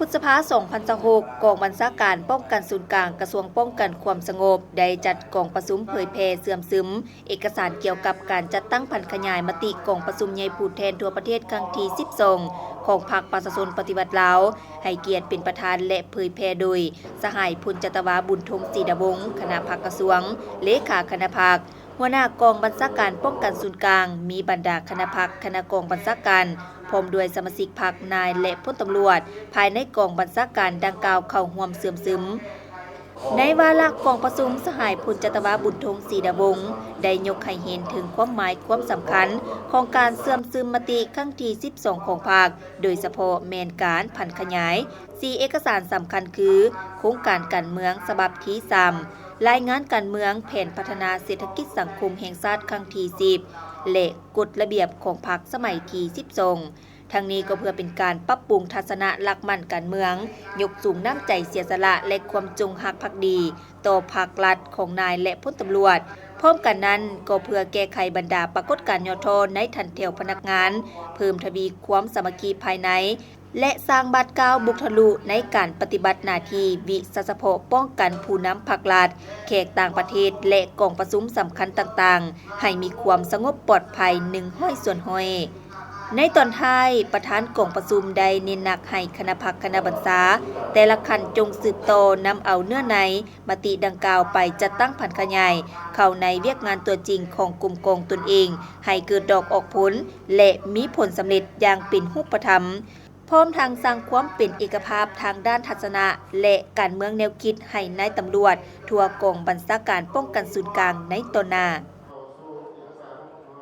ພຶດສະພາ ສອງພັນຊາວຫົກ ກອງບັນຊາການປ້ອງກັນສູນກາງ ກະຊວງປ້ອງກັນຄວາມສະຫງົບ ໄດ້ຈັດກອງປະຊຸມເຜີຍແຜ່ເຊື່ອມຊຶມເອກະສານກ່ຽວກັບການຈັດຕັ້ງຜັນຂະຫຍາຍມະຕິກອງປະຊຸມໃຫຍ່ຜູ້ແທນທົ່ວປະເທດຄັ້ງທີສິບສອງ ຂອງພັກປະຊາຊົນປະຕິວັດລາວ, ໃຫ້ກຽດເປັນປະທານ ແລະ ເຜີຍແຜ່ໂດຍ ສະຫາຍ ພົນຈັດຕະວາ ບຸນທົງ ສີດາວົງ ຄະນະພັກກະຊວງ, ເລຂາຄະນະພັກ, ຫົວໜ້າກອງບັນຊາການປ້ອງກັນສູນກາງ, ມີບັນດາຄະນະພັກ, ຄະນະກອງບັນຊາການ ພ້ອມດ້ວຍສະມາຊິກພັກ, ນາຍ ແລະ ພົນຕຳຫຼວດ ພາຍໃນກອງບັນຊາການດັ່ງກ່າວເຂົ້າຮ່ວມເຊື່ອມຊຶມ. ໃນວາລະກອງປະຊຸມ, ສະຫາຍ ພົນຈັດຕະວາ ບຸນທົງ ສີດາວົງ ໄດ້ຍົກໃຫ້ເຫັນເຖິງຄວາມໝາຍຄວາມສຳຄັນຂອງການເຊື່ອມຊຶມມະຕິຄັ້ງທີສິບສອງຂອງພັກ, ໂດຍສະເພາະແມ່ນການຜັນຂະຫຍາຍສີ່ເອກະສານສຳຄັນຄື ໂຄງການການເມືອງສະບັບທີສາມ, ລາຍງານການເມືອງແຜນພັດທະນາເສດຖະກິດສັງຄົມແຫ່ງຊາດຄັ້ງທີສິບ ແລະ ກົດລະບຽບຂອງພັກສະໄໝທີສິບສອງ. ທັງນີ້ກໍເພື່ອເປັນການປັບປຸງທັດສະນະຫຼັກໝັ້ນການເມືອງ, ຍົກສູງນ້ຳໃຈເສຍສະຫຼະ ແລະ ຄວາມຈົງຮັກພັກດີຕໍ່ພັກລັດຂອງນາຍ ແລະ ພົນຕຳຫຼວດ. ພ້ອມກັນນັ້ນ, ກໍເພື່ອແກ້ໄຂບັນດາປາກົດການຫຍໍ້ທໍ້ໃນຖັນແຖວພະນັກງານ, ເພີ່ມທະວີຄວາມສາມັກຄີພາຍໃນ ແລະ ສ້າງບາດກ້າວບຸກທະລຸໃນການປະຕິບັດໜ້າທີ່ວິຊາສະເພາະປ້ອງກັນຜູ້ນຳພັກລັດ, ແຂກຕ່າງປະເທດ ແລະ ກອງປະຊຸມສຳຄັນຕ່າງໆ ໃຫ້ມີຄວາມສະຫງົບປອດໄພໜຶ່ງຮ້ອຍສ່ວນຮ້ອຍ. ໃນຕອນທ້າຍ, ປະທານກອງປະຊຸມໄດ້ເນັ້ນໜັກໃຫ້ຄະນະພັກຄະນະບັນຊາແຕ່ລະຂັ້ນ ຈົ່ງສືບຕໍ່ນຳເອົາເນື້ອໃນມະຕິດັ່ງກ່າວໄປຈັດຕັ້ງຜັນຂະຫຍາຍເຂົ້າໃນວຽກງານຕົວຈິງຂອງກົມກອງຕົນເອງ ໃຫ້ເກີດດອກອອກຜົນ ແລະ ມີຜົນສຳເລັດຢ່າງເປັນຮູບປະທຳ, ພ້ອມທັງສ້າງຄວາມເປັນເອກະພາບທາງດ້ານທັດສະນະ ແລະ ການເມືອງແນວຄິດໃຫ້ນາຍຕຳຫຼວດທົ່ວກອງບັນຊາການປ້ອງກັນສູນກາງໃນຕໍ່ໜ້າ.